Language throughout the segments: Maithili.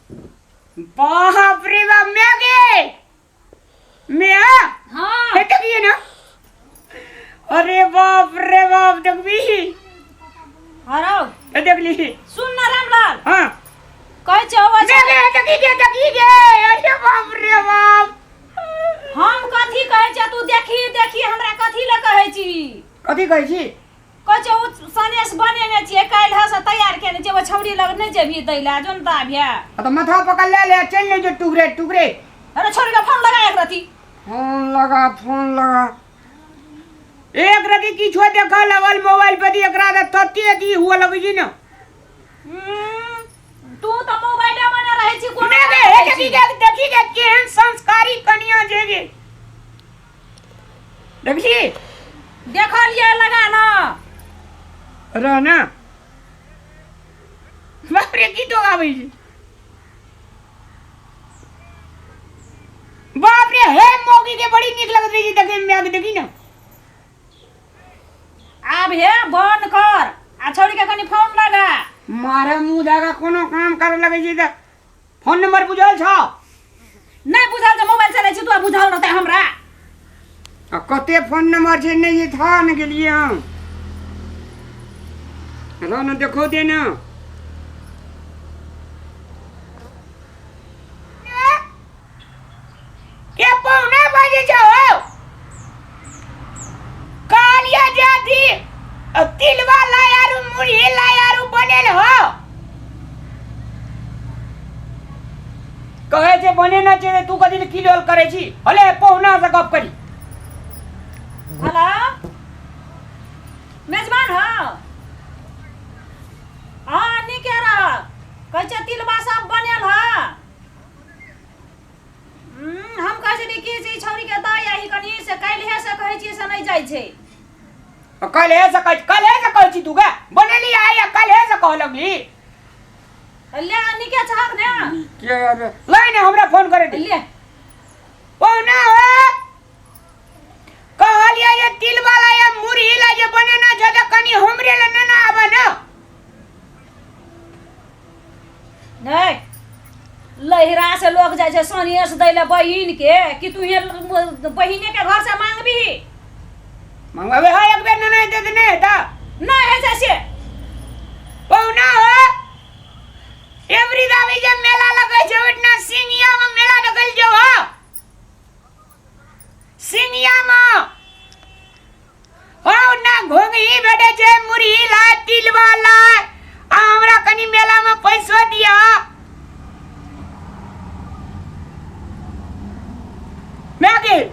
बाप रे बाप, मैं गे मैं। हाँ। हे देखिए ना, अरे बाप रे बाप, देखबी? हरो। हे देखली। सुन ना रामलाल। हाँ। कहै छै ओ मैं गे, देखी गे, देखी गे, अरे बाप रे बाप। हम कथी कहै छै, तू देखी देखी हमरा कथी ले कहै छी? कथी कहै छी? कहै छै ओ सनेस बनेने छियै, काल्हि से तैयार केने छियै, ओ छौड़ी लग नहि जेबही दै लए जनता भ्या? आ तऽ माथा पकड़ ले ले, चलि नहि जो टुकरे टुकरे। अरे छोड़ के फोन लगा एक रति। फोन लगा, फोन लगा एक रति। किछो देखऽ लगल मोबाइल पर एकरा तऽ तते अथी हुअ लगै छै ने। तू तऽ मोबाइले में ने रहै छी कोनो। मैं गे, हे देखी गे, देखी गे, केहन संस्कारी कनिया जे गे, देखली? देखलियै, लगा न। रह ना। बाप रे, की तो आबै छै, बाप रे। हे मौगी के बड़ी नीक लगत रही छै देखे में, आगे देखी ना। आब हे बंद कर आ छौड़ी के कनी फोन लगा। मारे मुंह धागा, कोनो काम करे लगे छै तऽ फोन नंबर बुझल छौ? नहि बुझल छै। मोबाइल चलै छै, तू बुझल रहतै हमरा? आ कते फोन नंबर छै नहि जे था ने गेलियै हम। रह ने, देखो दे ना के पौना बजे छौ। कहलियै जे अथी तिलवा ला आरू मुरही ला आरू बनेल हो। कहै छै बनेने छै, तू कथी लए किलोल करै छी? हले पहुना से गप करी। हेलो, मेजबान। हाँ हाँ, नीके रह। कहै छै तिलबा सब बनेल ह। हम कहै छली कि जे ई छौड़ी के दऽ आही कनी से, काल्हिए से कहै छियै से नहि जाइ छै। काल्हे से कहै, काल्हे से कहै छी तू गे? बनेली आइ आ काल्हे से कहऽ लगली। ले, नीके छहक ने? के अरे, लै ने, हमरा फोन करे दे। ले। पहुना हो, कहलियै जे तिलवा ला या मुरही ला जे बनेना छै तऽ कनी हमरे लए नेने आबऽ ने। नहि, लहिरा से लोग जाइ छै सनेस दै लए बहिन के, कि तू हे बहिने के घर से मांगबी? मंगवाबे है, एक बेर नेने हेतै तऽ नहि हेतै? नहि होइ छै से। पहुना हो, एवरी दाबी जे मेला लगै छै ओहिठिना सिंगिया मे मेला देखल जो हो। सिंगिया मे हँ, ना घोंघी भेटै छै, मुरही ला, तिलवा ला आ हमरा कनि मेला मे पैसो दिअ। मैं गेल।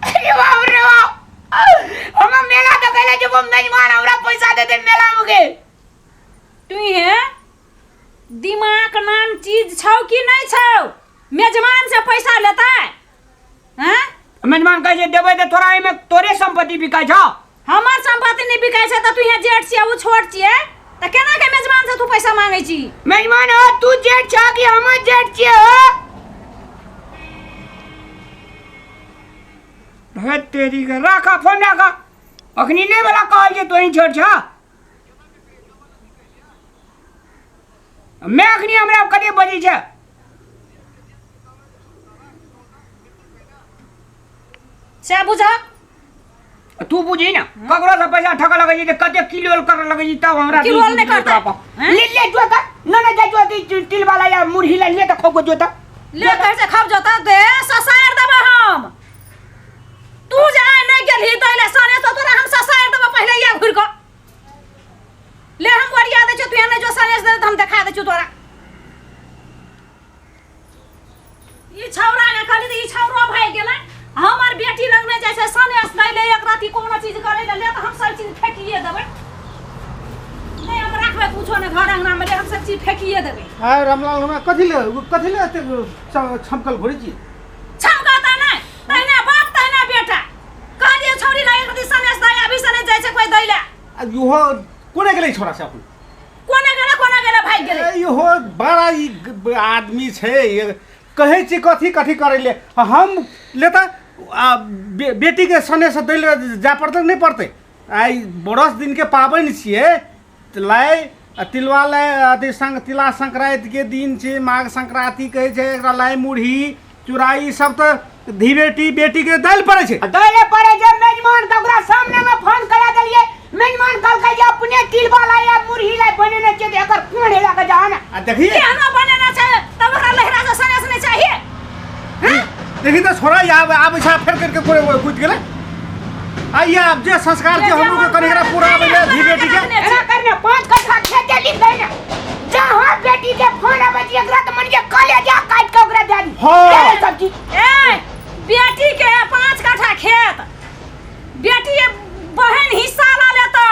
अरे बाप रे बाप, हम मेला देखै लए जेबो, मेजबान हमरा पैसा देतै मेला मे गे। तू हे दिमाग नाम चीज छौ कि नहि छौ? मेजबान से पैसा लेतै हैं? मेजबान कहै छै देबै तऽ तोरा एहिमे तोरे संपत्ति बिकाइ छौ। हमर संपत्ति नहि बिकाइ छै तऽ तू यहाँ जेठ छियै, ओ छोट छियै, तऽ केना के मेजबान से तू पैसा मांगै छी? मेजबान हो, तू जेठ छह कि हमर जेठ छियै हो? हे तेरी के, राखा फोन राखा। अखनी नहि वाला कहल जे तोही छोट छह। मैं अखनी हमरा कते बजै छै? से बुझक। तू बुझी ना, ककरो से पैसा ठकऽ लगै छै तऽ कते किलोल करऽ लगै छै तब हमरा। किलोल नहि करतै, हैं? ले ले जो तऽ न न जा जो तिल वाला या मुरही ला ले तऽ खो जो तऽ। ले, कहै छै खब जोता दे, ससारि देबै हम। तू जे आइ नहि गेलही दै ले सने तऽ तोरा हम ससारि देबै। पहिले या घुरि कऽ ले, हम ओरिया दै छियौ। तू एने जो सनेस दे तऽ हम देखा दै छियौ तोरा। ई छौड़ा के कहली तऽ ई छौड़ो भागि गेलै। हमर बेटी लग नहि जाइ छै सनेस दै ले एक रति, कोनो चीज करै ले। ले तऽ हम सब चीज फेकिए देबै। नहि हम राखबै कुछो नहि घर अंगना मे। ले, हम सब चीज फेकिए देबै। आय रामलाल, हमरा कथी ले, कथी ले एतेक छमकल घुरै छी? छमकता नहि, तहिना बाप तहिना बेटा। कहलियै छौड़ी लग एक रति सनेस दै, अभी सनेस जाइ छै कोइ दै ले? आ इहो कोने गेलै छोरा से अपन? कोने गेलै, कोने गेलै, भागि गेलै। ए, इहो बड़ा ई आदमी छै। ये कहै छी कथी कथी करै ले हम ले तऽ आ, बेटीके सनेस दै ले जाय पड़तै कि नहि पड़तै? आइ बरस दिनके पाबनि छियै तऽ लाइ आ तिलवा लाई अथी संग तिला संक्रांति के दिन छै, माघ संक्रांति कहै छै एकरा। लाई मुरही चूड़ा ई सब तऽ धी बेटी बेटी के दै लए पड़ै छै। दैले पड़े जे मेजमान के ओकरा सामने में फोन करा देलिए। मेजमान कहलकै जे अपने तिलबा लाई आ मुरही लाई बनेने छियै, तऽ एकर कोन हेला के जान। आ देखी केहनो बनेना छै तब ओकरा लहरा से सनेस नहि चाहिए। देखी तऽ छोड़ा आब आबै छै, फेर करके कोई कूद गेलै। आइए आब जे संस्कार छै हमरो के कनि एकरा पूरा आबै ले धी बेटी के। एना करने 5 कट्ठा खेत लिख दे ने, जहाँ बेटी के फोन आबै छै एकरा तऽ मन के कलेजा काटि के ओकरा दे दी। हाँ। दे दे सब्जी। ए बेटी के 5 कट्ठा खेत, बेटी बहन हिस्सा ला लेतो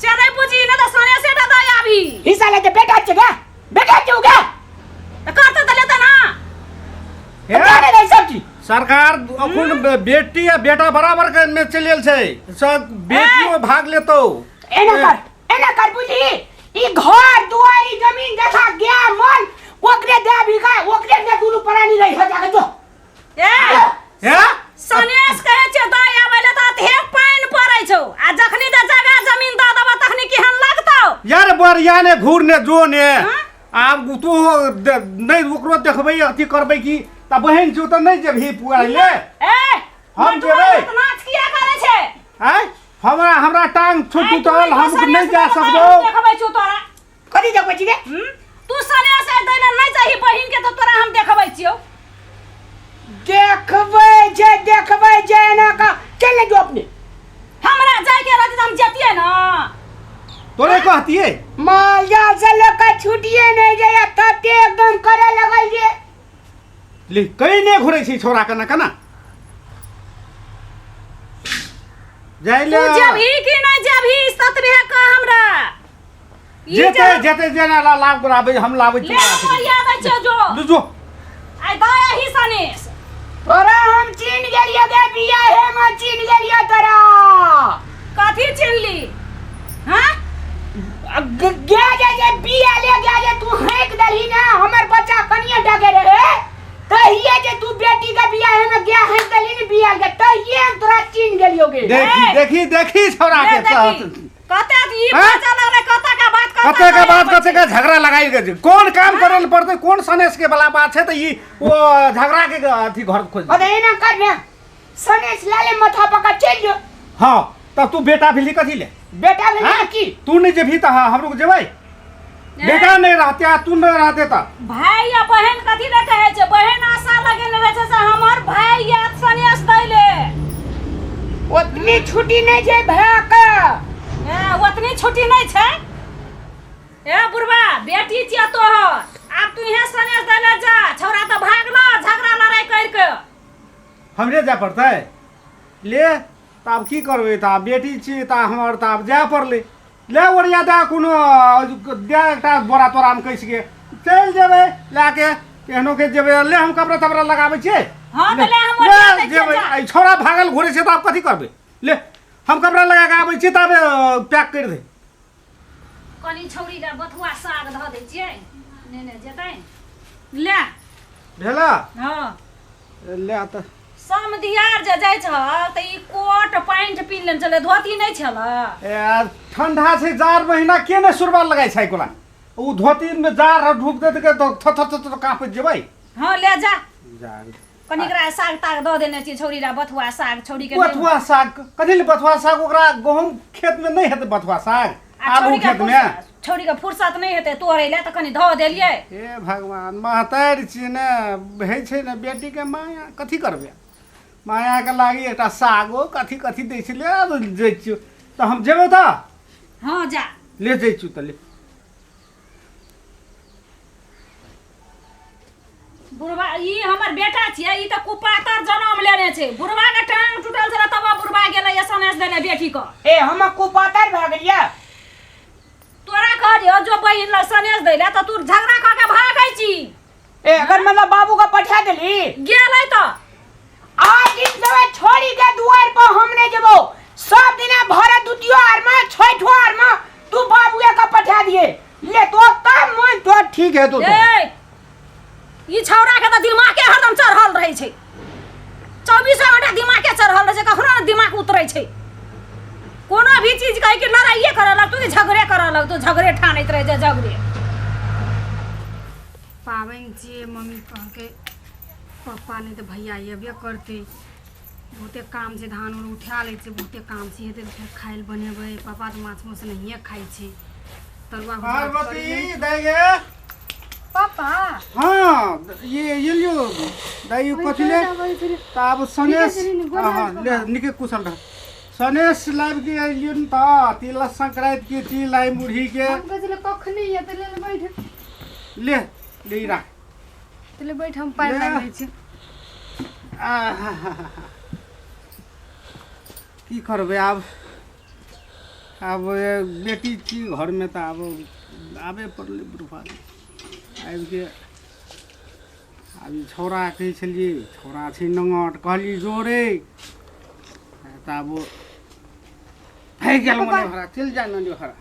से नहीं बुझी, नहीं तो सोने से दे दे अभी। हिस्सा लेते बेटा छै गे, बेटा छै गे। तो करते तो लेते ना। हे? दे दे सब्जी। सरकार अखन बेटी आ बेटा बराबर के में चलि गेल छै, सब बेटियो भाग लेतो। एना कर, एना कर बुझी, ई घर दुआरी जमीन जथा गया मन ओकरे दे भी का, ओकरे दे, दुनू प्राणी रही हो जाके जो। ए हे? सनेस कहै छै दइ आबै ले तऽ हे पानि पड़ै छौ, आ जखनी जे जगह जमीन दऽ देबऽ तखनी केहन लगतौ? यार बढ़िया ने घूर ने जो ने। हाँ? आब तू नहि ओकरो देखबै अथी करबै की तऽ बहिन छौ तऽ नहि जेबही पुआइ ले? ए हम बटुआ जेबै। तऽ नाच किया करै छै? आँय, हमरा हमरा टांग छौ आइ तू टूटल, एगो हम सनेस नहि जा देबऽ तऽ सकबौ। हम देखबै छौ तोरा। कथी देखबै छी गे? हम्म? तू सनेस आइ दै ले नहि जाही बहिन के तऽ तोरा हम देखबै छियौ। देखबै जे, देखबै जे, एना का चल ने जो अपने। हमरा जाय के रहतै तऽ हम जतियै ने। तोरे कहतियै। माल जाल से लोग छुटिए नहीं जाए तते एकदम करे लगल जे। ले कहीं नहि घुरै छै छोरा केना केना जाय तू ले। जेबही कि नहि जेबही सतबे कह हमरा। ई जेते जेते जेना ला लाभ लाबै हम लाबै ले छी। हम याद छै जो। लू जो। आइ दऽ ही सनेस। तोरा हम चिन्ह गेलियो गे, बियाह हे में चिन्ह गेलियो तोरा। कथी चिन्हली? हाँ गे जे जे बिया ले गया जे तू हैक दलही ना, हमर बच्चा कनिए डगे रहे तहिए जे तू बेटी के बियाह में गया हैक दलही ने बिया के, तहिए हम तोरा चिन्ह गेलियो गे। देखी ए! देखी देखी छोरा ले के देखी कते ई हाँ? बच्चा लगलै कते का बात करता। कते के बात, कते के झगड़ा लगाई के छै। कोन काम करे ले पड़तै, कोन सनेस के वाला बात छै तऽ ई ओ झगड़ा के अथी घर खोज। अरे एना कर ने, सनेस ला ले माथा पका चल जो। हाँ तब तू बेटा भेली कथी ले? बेटा भेली हाँ? की? तू नहीं जेबही तऽ हमरो के जेबै। बेटा नहीं रहते आ तू नहीं रहते तऽ भाई या बहन कथी ले कहै छै? बहन आशा लगेने रहै छै से हमर भाई या सनेस दै ले। ओतनी छुट्टी नहीं छै भैया के। ए ओतनी छुट्टी नहि छै। ए बुढ़बा, बेटी छियै तोहर, आब तू इहे सनेस दै ले जा। छौड़ा तऽ भागलो झगड़ा लड़ाई करि के। हमरे जाय पड़तै? ले तऽ आब की करबै, तऽ आब बेटी छी तऽ हमर तऽ आब जाय पड़लै। ले ओरिया दए कोनो दए एकटा बोरा तोरामे कसि के चलि जेबै लए के, केहनो के जेबै। ले हम कपड़ा तपड़ा लगाबै छियै। हाँ, तऽ ले हम ओरिया दै छियै, जेबै। जा। एहि छौड़ा भागल घुरै छै तऽ आब कथी करबै? ले हम कपड़ा लगा के आबै छी, तब पैक करि दे। कनी छौड़ी के बथुआ साग धऽ दै छियै, नेने जेतै। ले भेला। हाँ। ले तऽ समधियार जे जाइ छह तऽ ई कोट पैंट पिन्ह लेने छलै, धोती नहि छल? ए ठंडा छै, जाड़ महीना के ने सुरवाल लगाइ छै कोला, ओ धोती में जाड़ ढूक दे के तऽ थर थर थर काँपैत जेबै। हाँ ले जा। जाड़ कनी एकरा साग ताग दऽ देने छियै छौड़ी ला, बथुआ साग छौड़ी के नहि- बथुआ साग कथी ले बथुआ साग? ओकरा गहूम खेत में नहीं हेतै बथुआ साग? आ आलू छौड़ी के खेत में छौड़ी के फुर्सत नहि हेतै तोड़ै लए तऽ कनी धऽ देलियै। हे भगवान, महतारि छियै ने, होइ छै ने बेटीके माया, कथी करबै मायाके लागी एकटा सागो कथी कथी दै छै। ले आब जाइ छियौ तऽ, हम जेबै तऽ। हाँ जा। ले जाइ छियौ तऽ ले। बुढ़बा ई हमर बेटा छियै, ई तऽ कुपातर जनम लेने छै। बुढ़बा के टांग टूटल छलै तब बुढ़बा गेलै सनेस देने बेटी के। ए हम कुपातर भए गेलियै? तोरा कहलियौ जो बहिन लग सनेस दै ले तऽ तू झगड़ा कऽ के भागै छी। ए अगर मतलब बाबू के पठा देली? गेलै तऽ आज दिन सब छोड़ी के दुआर पर हम नहीं जेबो। सब दिना भरत द्वितीय आर में छठो आर में तू बाबूए के पठा दिए ले तो तब मन तो ठीक है तो। ए ई छौड़ा के तऽ दिमागे हरदम चढ़ल रहै छै, 24 घंटा दिमागे चढ़ल रहै छै, कखनो ने दिमाग उतरै छै। कोनो भी चीज कहे कि लड़ाइए करऽ लगतौ कि झगड़े करऽ लगतौ झगड़े ठानैत रहै छै झगड़े पाबनि छियै मम्मी कहलकै पप्पा नहि तऽ भैया अयबे करतै बहुते काम छै धान उन उठा लै छै बहुते काम छै हेतै तऽ फेर खाय लए बनेबै पापा तऽ माछ मांस नहिए खाइ छै तरुआ भुजिया पार्वती करियै। दाइ गे पापा हाँ ये लियो दाइ कथी ले तऽ आब सनेस हाँ ले निके कुशल रह सनेस लाबि के अयलियौ ने तऽ तिला संक्रांति के तिल आइ मुरही के हम कहै छलै कखनी ये तऽ ले बैठ ले ले ई राख तऽ ले बैठ हम पानि ले। लाबि दै छी आहा। की करबै आब आब बेटी छी घरमे तऽ आब आबे पड़लै बुढ़बा आबिके आब ई छौड़ा कहै छलियै छौड़ा छै नङ्गट कहलियै जो रे तऽ आब ओ भागि गेल मने भरा चलि जा ननी भरा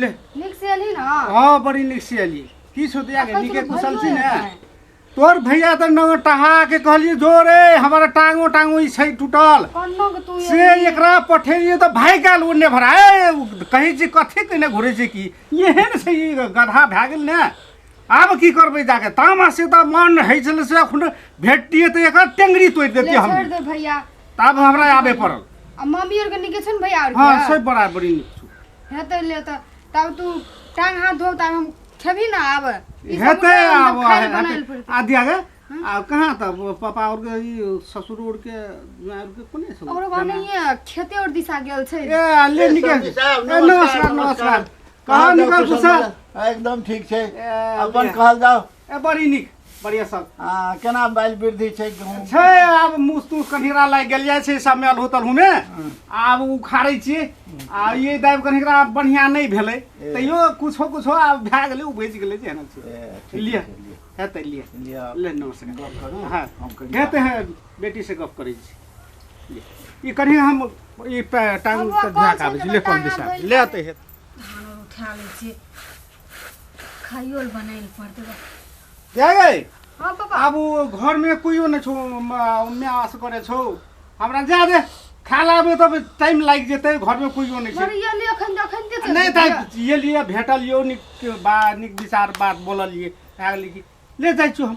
ले नीक से एलही ने हँ बड़ी नीक से एलियै की छौ दिया आ कहै नीके छलहुँ कुशल छी भैयो ने एतै। तोर भैया तऽ नङ्गट टहा के कहलियै जो रे हमर टांगो टांगो ई छै टूटल कन्नो के तू से एकरा पठेलियै तऽ भागि गेल ओन्ने भरा ए कहै छी कथी कने घुरै छै की एहन छै ई गधा भए गेल ने आब की करबै जाके तामा से तऽ मन होइ छलै से एखन भेटतियै तऽ एकर टेंगरी तोड़ि ले देतियै हम छोड़ि दे भैया तब हमरा आबे पड़ल आ मम्मी आर के नीके छै ने भैया आर हँ के से बड़ा बड़ी नीक छौ हेतै ले तऽ तब तू टांग हाथ धो तब हम खेबही ने आब ई सब हेतै उठा आब आब खाय लए बनायल पड़तै आ दिया गे आब कहाँ तब पापा और के ई ससुर और के जमाइ और के कोने सब ओकरो गाँव खेते और दिशा गेल छै ए ले निकल सर साहब, ए, नमस्कार नमस्कार कहाँ निकल कुशल कुशल मङ्गल? एकदम ठीक छै ए, अपन ले। कहल जाओ ए बड़ी नीक बढ़िया सब आ, केना बालि वृद्धि छै गहूँम छै आब मुस तुस कन्हिरा लागि गेल जाइ छै सब मेल होतल हुमे आब उखाड़ै छियै आ ये दाबि कन्हिरा आब बढ़िया नहि भेलै तैयो कुछो कुछो आब भए गेलै उपजि गेलै जेहन छै ए, ठीक लिअ छै, लिअ हेतै लिअ लिअ ले नमस्कार गप करू हाँ हम कनि हेतै है बेटी से गप करै छी लिअ। ई कनि हम ई टांग हम के कल धुआ के छै आबै छी तऽ ले कल टांग दिशा हाथ धोइ ले अतै हेतै धान और उठा लै छियै खाइयो लए बनायल पड़तै जा गई हाँ पापा आब ओ घरमे कोइयो नहि छौ माय असगरे छौ हमरा जा दे खा लाबे तब टाइम लागि जेतै घरमे कोइयो नहि छै मरे ये लिए अखन अखन दे नहि तऽ ये लिए भेटल यौ नीक बा नीक विचार बात बोललियै भए गेलै कि ले जाइ छियौ हम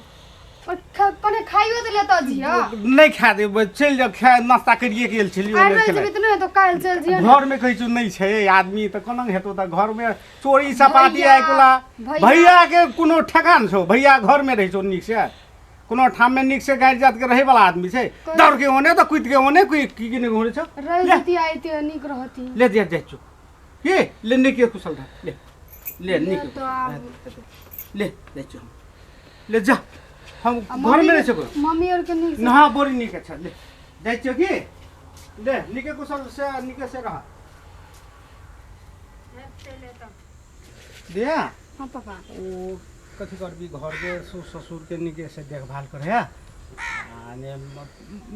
पने खाइयो तऽ लेतो जिया नहि खा देबै चलि जाउ खा नास्ता करिए के गेल छलियै आइ नहि रहि खेलै जेबही तऽ नहि हेतौ काल्हि चलि जिया घरमे कहै छौ नहि छै आदमी तऽ कोना हेतौ तऽ घरमे चोरी सपाटी भैया, आइ कोला भैया। भैया के कोनो ठेकान छौ भैया घरमे रहै छौ नीक से कोनो ठाममे नीक से गाड़ि जात के रहै वाला आदमी छै दौड़ के ओने तऽ कुदि के ओने कोई की की नहि घुरै छौ रहि ले जेती आइती नीक रहती ले जा जाइ छौ के ले नीक कुशल रह ले ले नीक तो आब ले जाइ छौ हम ले जा हम आ घरमे मम्मी रहै छौ मम्मी आर के नीक से नहा बड़ी नीक अच्छा ले जाइ छियौ की ले नीके कुशल से नीके से रह दिया हाँ पापा ओ कथी करबी घरके ससुर ससुरके नीके से देखभाल करे आ ने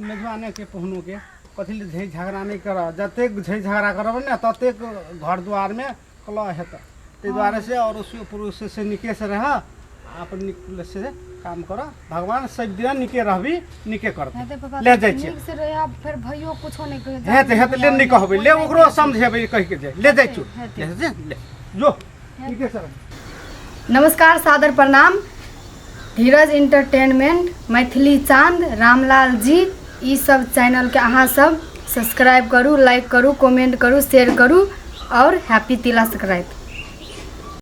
मेजबानेके पहुनोके कथी लए झै झगड़ा नहि करऽ जतेक झै झगड़ा करब ने ततेक घर दुआरमे कलह हेतै ताहि दुआरे से अड़ोसियो पड़ोसी से नीके से रह अपन नीक से काम कर भगवान सब दिना नीके रहबी नीके करबी हेतै पापा ले जाइ छियै नीक से रहे फेर भैयो कुछो नहि कहे हेतै हेतै ले नहि कहबै ले ओकरो समझेबै कहिके जे ले जाइ छियौ हेतै। ले ले जो नीके से रह नमस्कार सादर प्रणाम धीरज इंटरटेनमेंट मैथिली चांद रामलाल जी ई सब चैनलके अहाँ सब सब्सक्राइब करू लाइक करू कमेंट करू शेयर करू और हैप्पी तिला संक्रांति।